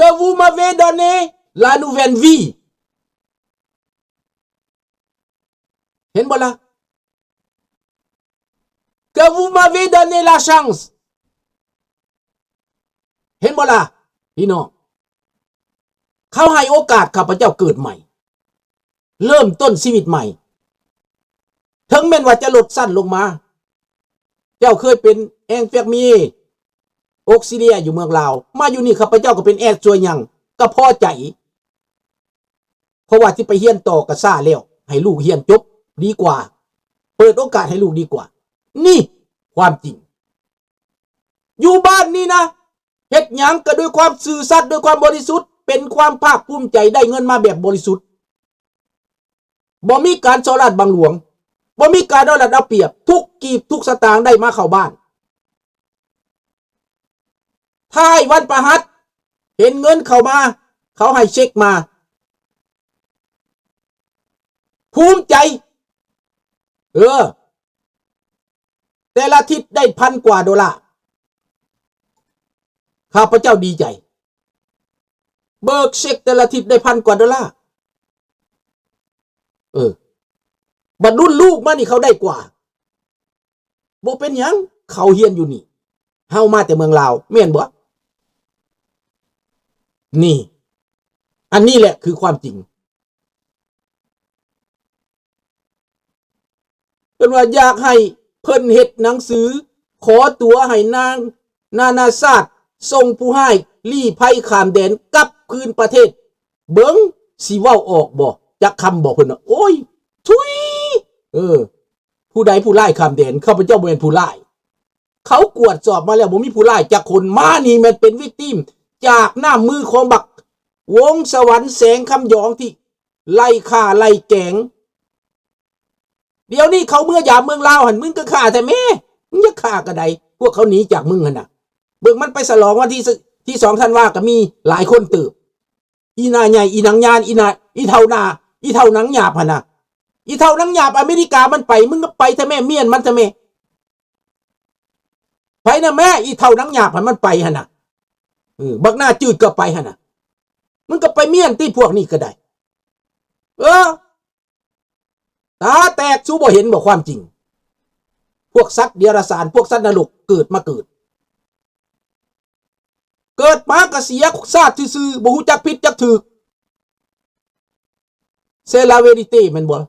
Que vous m'avez donné la nouvelle vie. ເຫັນບໍ່ລະ? Que vous m'avez donné la chance. ເຫັນບໍ່ລະ ພີ່ນ້ອງ? ເຂົາໃຫ້ໂອກາດຂ້າພະເຈົ້າເກີດໃໝ່ ເລີ່ມຕົ້ນຊີວິດໃໝ່. ເຖິງແມ່ນວ່າຈະລົດຊັ້ນລົງມາ, ເຈົ້າເຄີຍເປັນ infirmier auxiliaire ຢູ່ເມືອງລາວ, ມາຢູ່ນີ້ຂ້າພະເຈົ້າກໍເປັນແອດຊ່ວຍຫຍັງ, ກໍພໍໃຈ. ເພາະວ່າຊິໄປຮຽນຕໍ່ກໍຊ້າແລ້ວ, ໃຫ້ລູກຮຽນຈົບດີກວ່າ, ເປີດໂອກາດໃຫ້ລູກດີກວ່າ. ນີ້ຄວາມຈິງ. ຢູ່ບ້ານນີ້ນະ, ເຮັດຫຍັງກໍດ້ວຍຄວາມຊື່ສັດ, ດ້ວຍຄວາມບໍລິສຸດ, ເປັນຄວາມພາກພູມໃຈ, ໄດ້ເງິນມາແບບບໍລິສຸດ. ບໍ່ມີການສໍ້ລາດບັງຫຼວງ, ບໍ່ມີການເອົາລັດເອົາປຽບ, ທຸກກີບທຸກສະຕາງໄດ້ມາເຂົ້າບ້ານ. ທ້າຍວັນພະຫັດ ເຫັນເງິນເຂົ້າມາ, ເຂົາໃຫ້ເຊັກມາ, ພູມໃຈ. ເອີ, ແຕ່ລະອາທິດໄດ້ພັນກວ່າໂດລາ, ຂ້າພະເຈົ້າດີໃຈ. ເບີກເຊັກແຕ່ລະອາທິດໄດ້ພັນກວ່າໂດລາ. ເອີ, ບັດລຸ້ນລູກມານີ້ເຂົາໄດ້ກວ່າ. ບໍ່ເປັນຫຍັງ, ເຂົາຮຽນຢູ່ນີ້, ເຮົາມາແຕ່ເມືອງລາວ, ແມ່ນບໍ່? ນີ້, ອັນນີ້ແຫຼະຄືຄວາມຈິງ. ເພິ່ນວ່າຢາກໃຫ້ເພິ່ນເຮັດໜັງສືຂໍຕົວໃຫ້ນາງນານາຊາດ ສົ່ງຜູ້ຮ້າຍລີ້ໄພຂ້າມແດນກັບຄືນປະເທດ. ເບິ່ງຊິເວົ້າອອກບໍ່ຈັກຄຳບໍ່? ເພິ່ນວ່າ ໂອ້ຍ ທຸຍ ເອີ ຜູ້ໃດຜູ້ຮ້າຍຂ້າມແດນ? ຂ້າພະເຈົ້າບໍ່ແມ່ນຜູ້ຮ້າຍ. ເຂົາກວດສອບມາແລ້ວ ບໍ່ມີຜູ້ຮ້າຍຈັກຄົນ. ມານີ້ແມ່ນເປັນວິກຕິມຈາກນ້ຳມືຂອງບັກ ວົງສະຫວັນ ແສງຄຳຢອງ ທີ່ໄລ່ຂ້າໄລ່ແກງ. ດຽວນີ້ເຂົາເມືອຢາມເມືອງລາວຫັ້ນ ມຶງກໍຂ້າແທ້ແມ້, ມຶງຢາກຂ້າກໍໄດ້, ພວກເຂົາໜີຈາກມຶງຫັ້ນນະ. ເບິ່ງມັນໄປສະຫຼອງວັນທີ ທີສອງທັນວາກໍມີຫຼາຍຄົນເຕີບ. ອີໜ້າໃຫຍ່ ອີໜັງຍານ ອີໜ້າ ອີເຖົ້າໜ້າ ອີເຖົ້າໜັງຫຍາບຫັ້ນນະ, ອີເຖົ້າໜັງຫຍາບອາເມລິກາມັນໄປ, ມຶງກໍໄປແທ້ແມ້, ມ້ຽນມັນແທ້ແມ້. ໄປນະແມ້ ອີເຖົ້າໜັງຫຍາບຫັ້ນມັນໄປຫັ້ນນະ. ເອີ ບັກໜ້າຈືດກໍໄປຫັ້ນນະ, ມຶງກໍໄປມ້ຽນຕິ ພວກນີ້ກໍໄດ້. ເອີ ຕາແຕກ, ສູບໍ່ເຫັນບໍ່ຄວາມຈິງ? ພວກສັດເດຍລະສານ, ພວກສັດນະລົກ ເກີດມາເກີດ, ເກີດມາກໍເສຍຊາດຊື່ໆ, ບໍ່ຮູ້ຈັກຜິດຈັກຖືກ. C'est la vérité ແມ່ນບໍ່?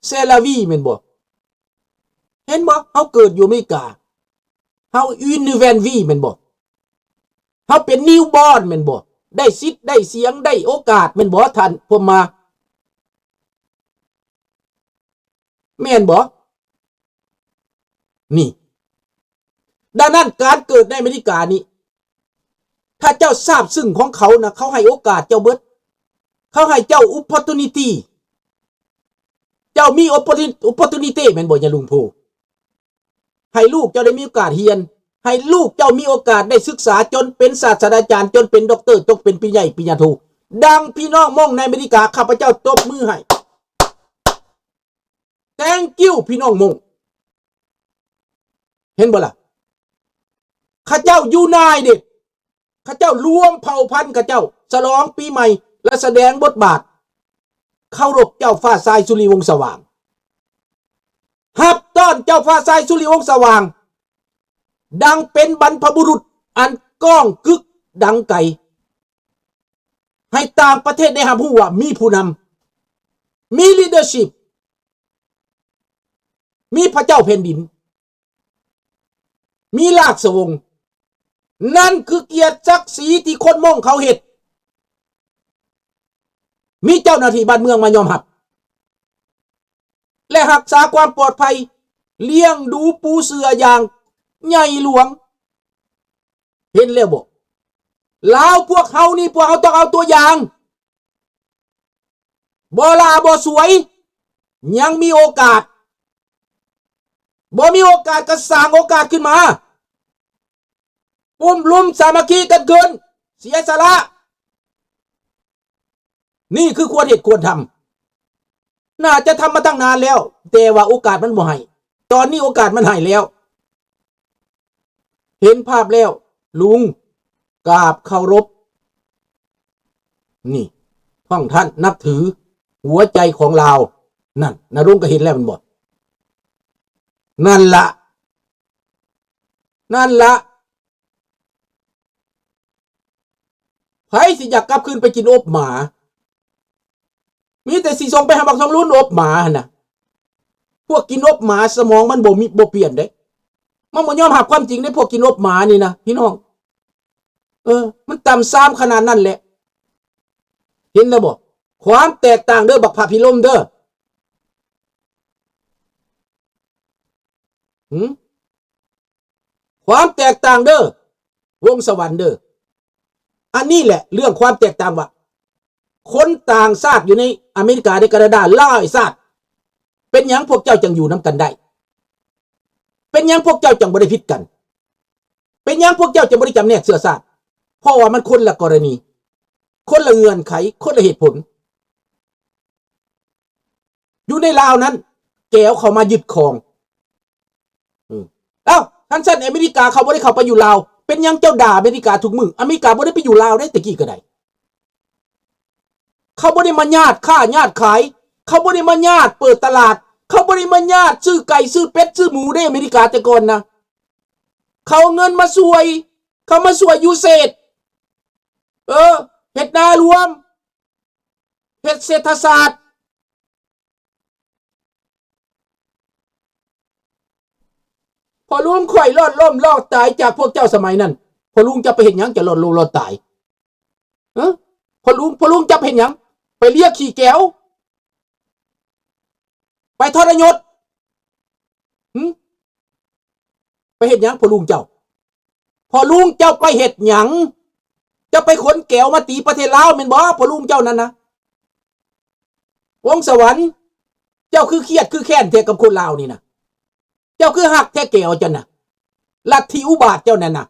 C'est la vie ແມ່ນບໍ່? ເຫັນບໍ່? ເຮົາເກີດຢູ່ອາເມລິກາ, ເຮົາ une nouvelle vie ແມ່ນບໍ່? ເຮົາເປັນ newborn ແມ່ນບໍ່? ໄດ້ສິດໄດ້ສຽງ ໄດ້ໂອກາດແມ່ນບໍ່ ທ່ານພົມມາ? ແມ່ນບໍ່? ນີ້ ດັ່ງນັ້ນ ການເກີດໃນອາເມລິການີ້ ຖ້າເຈົ້າຊາບຊຶ້ງຂອງເຂົານະ, ເຂົາໃຫ້ໂອກາດເຈົ້າເບິດ, ເຂົາໃຫ້ເຈົ້າ opportunity, ເຈົ້າມີ opportu- opportunity ແມ່ນບໍ່ ຍາລຸງໂພ? ໃຫ້ລູກເຈົ້າໄດ້ມີໂອກາດຮຽນ, ໃຫ້ລູກເຈົ້າມີໂອກາດໄດ້ສຶກສາຈົນເປັນສາດສະດາຈານ, ຈົນເປັນດັອກເຕີ, ຈົນເປັນປະລິນຍາເອກ, ປະລິນຍາໂທ. ດັ່ງພີ່ນ້ອງມົ້ງໃນອາເມລິກາ, ຂ້າພະເຈົ້າຕົບມືໃຫ້. Thank you ພີ່ນ້ອງມົ້ງ. ເຫັນບໍ່ລະ? ເຂົາເຈົ້າ united, ເຂົາເຈົ້າລວມເຜົ່າພັນເຂົາເຈົ້າ, ສະຫຼອງປີໃໝ່ ແລະ ສະແດງບົດບາດເຄົາລົບເຈົ້າຟ້າຊາຍສຸລິວົງສະຫວ່າງ, ຮັບຕ້ອນເຈົ້າຟ້າຊາຍສຸລິວົງສະຫວ່າງ ດັ່ງເປັນບັນພະບຸລຸດອັນກ້ອງກຶກດັງໄກ. ໃຫ້ຕ່າງປະເທດໄດ້ຮັບຮູ້ວ່າມີຜູ້ນຳ, ມີ leadership, ມີພະເຈົ້າແຜ່ນດິນ, ມີລາຊະວົງ. ນັ້ນຄືກຽດສັກສີທີ່ຄົນມົ້ງເຂົາເຮັດ. ມີເຈົ້າໜ້າທີ່ບ້ານເມືອງມາຍອມຮັບ ແລະ ຮັກສາຄວາມປອດໄພ, ລ້ຽງດູປູເສືອຢ່າງໃຫຍ່ຫຼວງ. ເຫັນແລ້ວບໍ່? ລາວພວກເຮົານີ້, ພວກເຮົາຕ້ອງເອົາຕົວຢ່າງ. ບໍ່ຫຼ້າບໍ່ສວຍ, ຍັງມີໂອກາດ. ບໍ່ມີໂອກາດກໍສ້າງໂອກາດຂຶ້ນມາ. ປຸ້ມລຸມສາມັກຄີກັນຂຶ້ນ, ເສຍສະຫຼະ. ນີ້ຄືຄວນເຮັດຄວນທຳ. ໜ້າຈະທຳມາຕັ້ງນານແລ້ວ, ແຕ່ວ່າໂອກາດມັນບໍ່ໃຫ້. ຕອນນີ້ໂອກາດມັນໃຫ້ແລ້ວ. ເຫັນພາບແລ້ວ, ລຸງ, ກາບເຄົາລົບ. ນີ້ ຂອງທ່ານນັບຖື ຫົວໃຈຂອງລາວ ນັ້ນ ນະລົງກໍເຫັນແລ້ວແມ່ນບໍ່? ນັ້ນລະ ນັ້ນລະ ໃຜຊິຢາກກັບຄືນໄປກິນອົບໝາ? ມີແຕ່ຊິສົ່ງໄປໃຫ້ບັກທອງລຸນອົບໝາຫັ້ນນະ. ພວກກິນອົບໝາສະໝອງມັນບໍ່ມີ ບໍ່ປ່ຽນເດ້. ມັນບໍ່ຍອມຮັບຄວາມຈິງເດ້ ພວກກິນອົບໝານີ້ນະ ພີ່ນ້ອງ. ເອີ ມັນຕ່ຳຊາມຂະໜາດນັ້ນແຫຼະ. ເຫັນແລ້ວບໍ່? ຄວາມແຕກຕ່າງເດີ້ ບັກພະພິລົມເດີ້. ຫື? ຄວາມແຕກຕ່າງເດີ້ ວົງສະຫວັນເດີ້. ອັນນີ້ແຫຼະເລື່ອງຄວາມແຕກຕ່າງວ່າ ຄົນຕ່າງຊາດຢູ່ໃນອາເມລິກາ ໃນການາດາຫຼາຍຊາດ ເປັນຫຍັງພວກເຈົ້າຈັ່ງຢູ່ນຳກັນໄດ້? ເປັນຫຍັງພວກເຈົ້າຈັ່ງບໍ່ໄດ້ຜິດກັນ? ເປັນຫຍັງພວກເຈົ້າຈຶ່ງບໍ່ໄດ້ຈຳແນກເຊື້ອຊາດ? ເພາະວ່າມັນຄົນລະກໍລະນີ, ຄົນລະເງື່ອນໄຂ, ຄົນລະເຫດຜົນ. ຢູ່ໃນລາວນັ້ນ ແກວເຂົ້າມາຍຶດຄອງ. ເອີ ເອົ້າ ຄັນຊັ້ນອາເມລິກາເຂົາບໍ່ໄດ້ເຂົ້າໄປຢູ່ລາວ, ເປັນຫຍັງເຈົ້າດ່າອາເມລິກາທຸກມື້? ອາເມລິກາບໍ່ໄດ້ໄປຢູ່ລາວເດ້ ແຕ່ກີ້ກໍໄດ້. ເຂົາບໍ່ໄດ້ມາຍາດຄ້າຍາດຂາຍ, ເຂົາບໍ່ໄດ້ມາຍາດເປີດຕະຫຼາດ, ເຂົາບໍ່ໄດ້ມາຍາດຊື້ໄກ່ຊື້ເປັດຊື້ໝູເດ້ ອາເມລິກາແຕ່ກ່ອນນະ. ເຂົາເອົາເງິນມາຊ່ວຍ, ເຂົາມາຊ່ວຍຢູເສດ, ເອີ ເຮັດນາລວມ, ເຮັດເສດຖະສາດ. ພໍ່ລຸງຂ້ອຍລອດລົ້ມລອດຕາຍຈາກພວກເຈົ້າສະໄໝນັ້ນ. ພໍ່ລຸງຈະໄປເຮັດຫຍັງ ຈະລອດລົ້ມລອດຕາຍ? ຮະ? ພໍ່ລຸງ, ພໍ່ລຸງຈະໄປເຮັດຫຍັງ? ໄປເລຍຂີ້ແກວ? ໄປທໍລະຍົດ? ຫຶ? ໄປເຮັດຫຍັງພໍ່ລຸງເຈົ້າ? ພໍ່ລຸງເຈົ້າໄປເຮັດຫຍັງ? ເຈົ້າໄປຂົນແກວມາຕີປະເທດລາວແມ່ນບໍ່? ພໍ່ລຸງເຈົ້ານັ້ນນະ ວົງສະຫວັນ, ເຈົ້າຄືຄຽດຄືແຄ້ນແທ້ກັບຄົນລາວນີ້ນະ? ເຈົ້າຄືຮັກແທ້ແກວເຈົ້ານະ? ລັດທິອຸບາດເຈົ້ານັ້ນນະ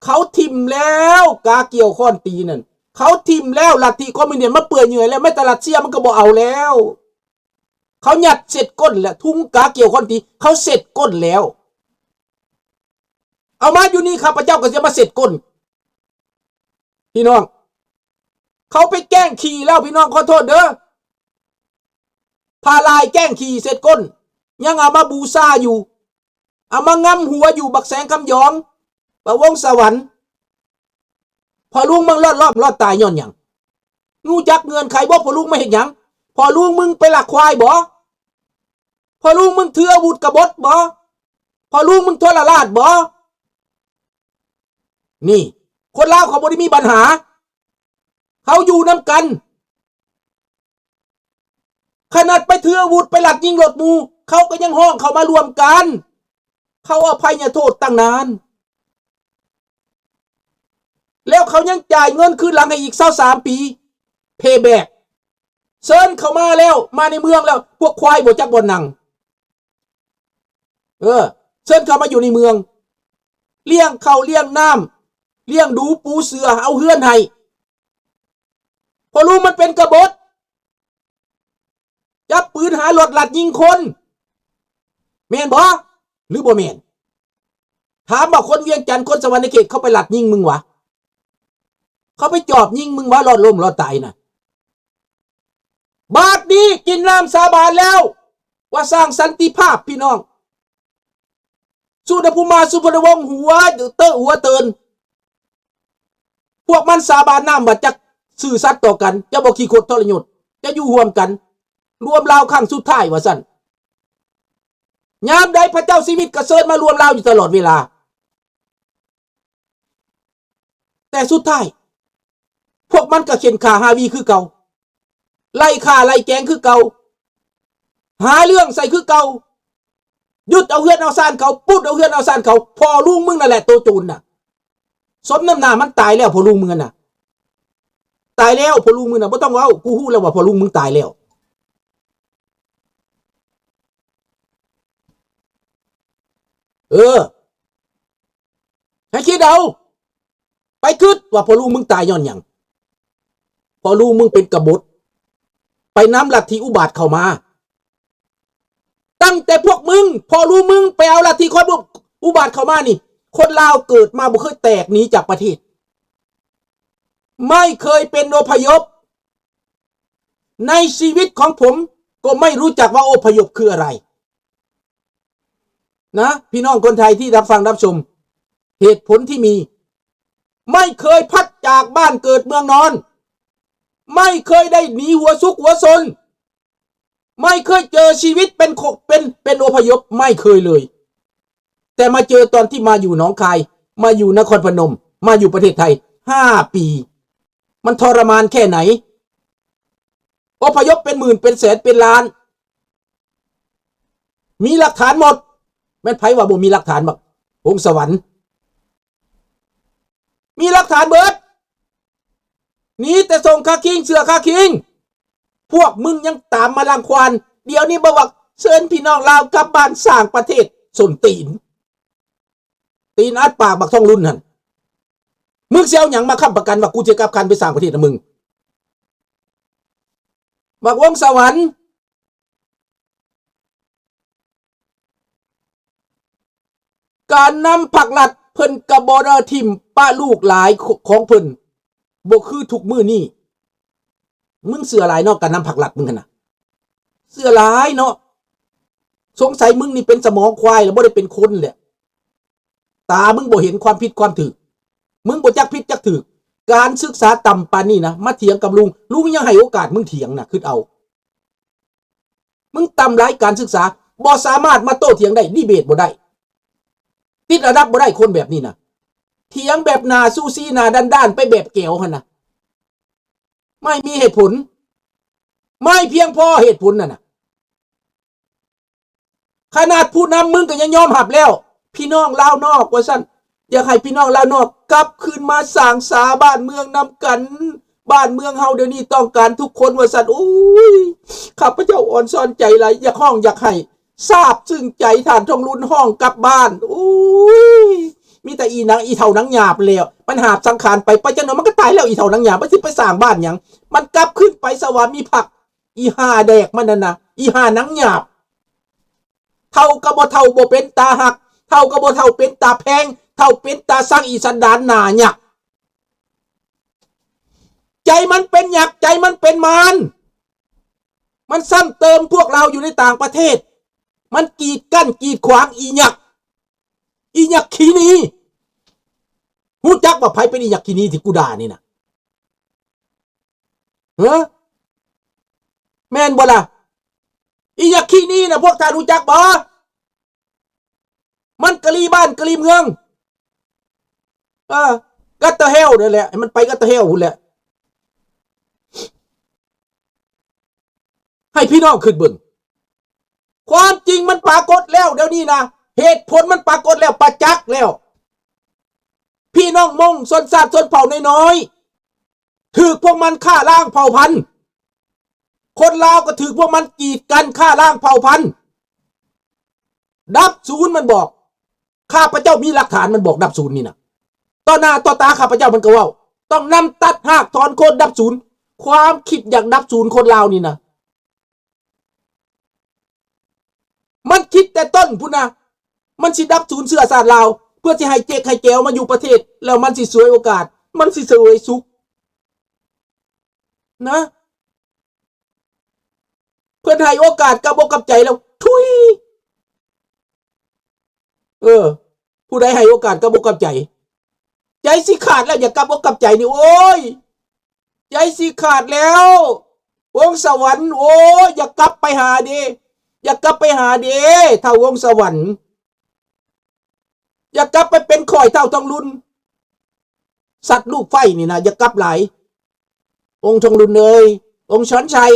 ເຂົາຖິ້ມແລ້ວ ກາກ່ຽວຄ້ອນຕີນັ້ນ, ເຂົາຖິ້ມແລ້ວ ລັດທິຄອມມິວນິດມາເປື່ອຍເຫຍື່ອຍແລ້ວ, ແມ້ແຕ່ຣັດເຊຍມັນກໍບໍ່ເອົາແລ້ວ. ເຂົາຍັດເຊັດກົ້ນແລ້ວ, ທຸງກາກ່ຽວຄ້ອນຕີ ເຂົາເຊັດກົ້ນແລ້ວ. ເອົາມາຢູ່ນີ້ ຂ້າພະເຈົ້າກໍຈະມາເຊັດກົ້ນ ພີ່ນ້ອງ. ເຂົາໄປແກ້ງຂີ້ແລ້ວ ພີ່ນ້ອງ, ຂໍໂທດເດີ. ຜ້າລາຍແກ້ງຂີ້ເຊັດກົ້ນ ຍັງເອົາມາບູຊາຢູ່, ເອົາມາງຳຫົວຢູ່ ບັກແສງຄຳຢອງ, ປະວົງສະຫວັນ. ພໍ່ລຸງມຶງລອດລົ້ມລອດຕາຍຍ້ອນຫຍັງ? ຮູ້ຈັກເງື່ອນໄຂບໍ່? ພໍ່ລຸງມາເຮັດຫຍັງ? ພໍ່ລຸງມຶງໄປລັກຄວາຍບໍ? ພໍ່ລຸງມຶງຖືອາວຸດກະບົດບໍ? ພໍ່ລຸງມຶງທໍລະລາດບໍ? ນີ້ ຄົນລາວເຂົາບໍ່ໄດ້ມີບັນຫາ, ເຂົາຢູ່ນຳກັນ. ຂະໜາດໄປຖືອາວຸດ ໄປລັດຍິງລົດໝູ່ ເຂົາກໍຍັງຮ້ອງເຂົ້າມາຮ່ວມກັນ. ເຂົາອະໄພຍະໂທດຕັ້ງນານ ແລ້ວເຂົາຍັງຈ່າຍເງິນຄືນຫຼັງໃຫ້ອີກຊາວສາມປີ payback. ເຊີນເຂົ້າມາແລ້ວ, ມາໃນເມືອງແລ້ວ ພວກຄວາຍບໍ່ຈັກບ່ອນນັ່ງ. ເອີ ເຊີນເຂົ້າມາຢູ່ໃນເມືອງ, ລ້ຽງເຂົ້າລ້ຽງນ້ຳ, ລ້ຽງດູປູເສື່ອ, ເອົາເຮືອນໃຫ້. ພໍ່ລຸງມັນເປັນກະບົດ, ຈັບປືນຫາລົດລັດຍິງຄົນ, ແມ່ນບໍ່ ຫຼືບໍ່ແມ່ນ? ຖາມວ່າຄົນວຽງຈັນ, ຄົນສະຫວັນນະເຂດ ເຂົາໄປລັດຍິງມຶງຫວາ? ເຂົາໄປຈອບຍິງມຶງຫວາ? ລອດລົ້ມລອດຕາຍນະ. ບາດນີ້ກິນນ້ຳສາບານແລ້ວ ວ່າສ້າງສັນຕິພາບ ພີ່ນ້ອງ. ສຸນະພູມາ ສຸພົນນະວົງ ຫົວເຕີ ຫົວເຕີນ. ພວກມັນສາບານນຳວ່າຈະຊື່ສັດຕໍ່ກັນ, ຈະບໍ່ຂີ້ຄົດທໍລະຍົດ, ຈະຢູ່ຮ່ວມກັນ, ລວມລາວຄັ້ງສຸດທ້າຍວ່າຊັ້ນ. ຍາມໃດພະເຈົ້າຊີວິດກໍເຊີນມາລວມລາວຢູ່ຕະຫຼອດເວລາ. ແຕ່ສຸດທ້າຍ ພວກມັນກໍເຂັນຂ້າຮາວີຄືເກົ່າ, ໄລ່ຂ້າໄລ່ແກງຄືເກົ່າ, ຫາເລື່ອງໃສ່ຄືເກົ່າ, ຍຶດເອົາເຮືອນເອົາຊານເຂົາ, ປຸດເອົາເຮືອນເອົາຊານເຂົາ. ພໍ່ລຸງມຶງນັ້ນແຫຼະໂຕໂຈນນະ. ສົມນ້ຳໜ້າມັນຕາຍແລ້ວ, ພໍ່ລຸງມຶງນັ້ນນະ ຕາຍແລ້ວ. ພໍ່ລຸງມຶງນະ ບໍ່ຕ້ອງເວົ້າ, ກູຮູ້ແລ້ວວ່າພໍ່ລຸງມຶງຕາຍແລ້ວ. ເອີ ໃຫ້ຄິດເອົາ, ໄປຄິດວ່າພໍ່ລຸງມຶງຕາຍຍ້ອນຫຍັງ? ພໍ່ລຸງມຶງເປັນກະບົດ, ໄປນຳລັດທິອຸບາດເຂົ້າມາ. ຕັ້ງແຕ່ພວກມຶງ, ພໍ່ລຸງມຶງໄປເອົາລັດທິຄອຍບຸ ອຸບາດເຂົ້າມານີ້, ຄົນລາວເກີດມາບໍ່ເຄີຍແຕກໜີຈາກປະເທດ. ไม่เคยเป็นอพยพ ในชีวิตของผมก็ไม่รู้จักว่าอพยพคืออะไร นะ พี่น้องคนไทยที่รับฟังรับชม เหตุผลที่มี ไม่เคยพัดจากบ้านเกิดเมืองนอน ไม่เคยได้หนีหัวซุกหัวซน ไม่เคยเจอชีวิตเป็นโค- เป็น- เป็นอพยพ ไม่เคยเลย แต่มาเจอตอนที่มาอยู่หนองคาย มาอยู่นครพนม มาอยู่ประเทศไทย ห้าปี มันทรมานแค่ไหน อพยพเป็นหมื่น เป็นแสน เป็นล้าน มีหลักฐานหมด แม่นไผว่าบ่มีหลักฐาน บักวงศ์สวรรค์ มีหลักฐานเบิด หนีแต่ส่งค่าคิง เสื้อค่าคิง พวกมึงยังตามมารังควาน เดี๋ยวนี้บ่ว่าเชิญพี่น้องลาวกลับบ้านสร้างประเทศ ส้นตีน ตีนอัดปากบักทองลุนหั่น มึงสิเอาหยังมาค้ำประกันว่ากูสิกลับคันไปสร้างประเทศนำมึง บักวงศ์สวรรค์ การนำพรรครัฐเพิ่นก็บ่ได้ถิ่มปะลูกหลายของเพิ่น บ่คือทุกมื้อนี้ มึงเชื่อหลายเนาะ การนำพรรครัฐมึงหั่นน่ะ เชื่อหลายเนาะ สงสัยมึงนี่เป็นสมองควายแล้วบ่ได้เป็นคนแหละ ตามึงบ่เห็นความผิดความถูก มึงบ่จักผิดจักถูก การศึกษาต่ำปานนี้นะ มาเถียงกับลุง ลุงยังให้โอกาสมึงเถียงนะ คิดเอา มึงต่ำหลายการศึกษา บ่สามารถมาโต้เถียงได้ ดีเบตบ่ได้ ติดระดับบ่ได้ คนแบบนี้นะ เถียงแบบหน้าซูซี หน้าด้านๆ ไปแบบแก๋วหั่นนะ ไม่มีเหตุผล ไม่เพียงพอเหตุผลนั่นน่ะ ขนาดผู้นำมึงก็ยังยอมรับแล้ว พี่น้องลาวนอกว่าซั่น อยากให้พี่น้องลาวนอกกลับคืนมาสร้างสาบ้านเมืองนำกัน บ้านเมืองเฮาเดี๋ยวนี้ต้องการทุกคนว่าซั่น โอ้ย ข้าพเจ้าอ่อนซ้อนใจหลาย อยากฮ้องอยากไห้ ซาบซึ้งใจ ท่านทองลุนฮ้องกลับบ้าน โอ้ย มีแต่อีหนัง อีเฒ่าหนังหยาบแล้ว มันหาบสังขารไป ไปจักหน่อยมันก็ตายแล้ว อีเฒ่าหนังหยาบ มันสิไปสร้างบ้านหยัง มันกลับคืนไปสวามิภักดิ์ อีห่าแดกมันนั่นนะ อีห่าหนังหยาบ เฒ่าก็บ่เฒ่าบ่เป็นตาฮัก เฒ่าก็บ่เฒ่าเป็นตาแพง เฒ่าเป็นตาซัง อีสันดานหน้าหยัก ใจมันเป็นหยัก ใจมันเป็นมาร มันซ้ำเติมพวกเราอยู่ในต่างประเทศ มันกีดกั้นกีดขวาง อีหยัก อีหยักขี้หนี ฮู้จักว่าไผเป็นอีหยักขี้หนีที่กูด่านี่นะ เฮ้อ แม่นบ่ล่ะ อีหยักขี้หนีนะ พวกท่านฮู้จักบ่ มันกะลีบ้านกะลีเมือง เออ กัตเตอร์เฮลนั่นแหละ ให้มันไปกัตเตอร์เฮลพู้นแหละ ให้พี่น้องคิดเบิ่ง ความจริงมันปรากฏแล้วเดี๋ยวนี้นะ เหตุผลมันปรากฏแล้ว ประจักษ์แล้ว พี่น้องมงชนชาติชนเผ่าน้อยๆ ถูกพวกมันฆ่าล้างเผ่าพันธุ์ คนลาวก็ถูกพวกมันกีดกันฆ่าล้างเผ่าพันธุ์ ดับศูนย์มันบอก ข้าพเจ้ามีหลักฐานมันบอกดับศูนย์นี่นะ ต่อหน้าต่อตาข้าพเจ้ามันก็เว้า ต้องนำตัดรากถอนโคนดับศูนย์ ความคิดอยากดับศูนย์คนลาวนี่นะ มันคิดแต่ต้นพุ้นนะ มันสิดับศูนย์เชื้อชาติลาว เพื่อสิให้เจ๊กให้แจ๋วมาอยู่ประเทศ แล้วมันสิฉวยโอกาส มันสิเสวยสุข นะ เพิ่นให้โอกาสกลับอกกลับใจแล้ว ทุย เออ ผู้ใดให้โอกาสกลับอกกลับใจ ใจสิขาดแล้ว อยากกลับอกกลับใจนี่ โอ้ย ใจสิขาดแล้ว วงศ์สวรรค์ โอ้ย อยากกลับไปหาเด้ อยากกลับไปหาเด้ ท้าววงศ์สวรรค์ อยากกลับไปเป็นข้อยท้าวทองลุน สัตว์ลูกไฟนี่นะ อยากกลับหลาย องค์ทองลุนเอย องค์ชอนชัย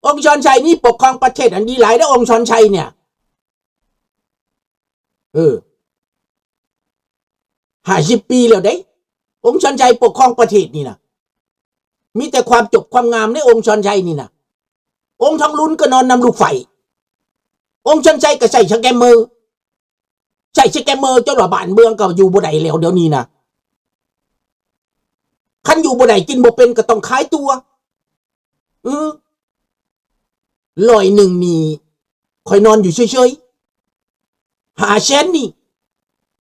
องค์ชอนชัยนี่ปกครองประเทศอันดีหลายเด้อ องค์ชอนชัยเนี่ย เออ ห้าสิบปีแล้วเด้ องค์ชอนชัยปกครองประเทศนี่นะ มีแต่ความจบความงามในองค์ชอนชัยนี่นะ องค์ทองลุนก็นอนนำลูกไฟ องค์ชอนชัยก็ใส่สแกมเมอร์ ใส่สแกมเมอร์จนว่าบ้านเมืองก็อยู่บ่ได้แล้วเดี๋ยวนี้นะ คันอยู่บ่ได้กินบ่เป็นก็ต้องขายตัว เออ ร้อยหนึ่งนี่ ข้อยนอนอยู่เฉยๆ ห้าแสนนี่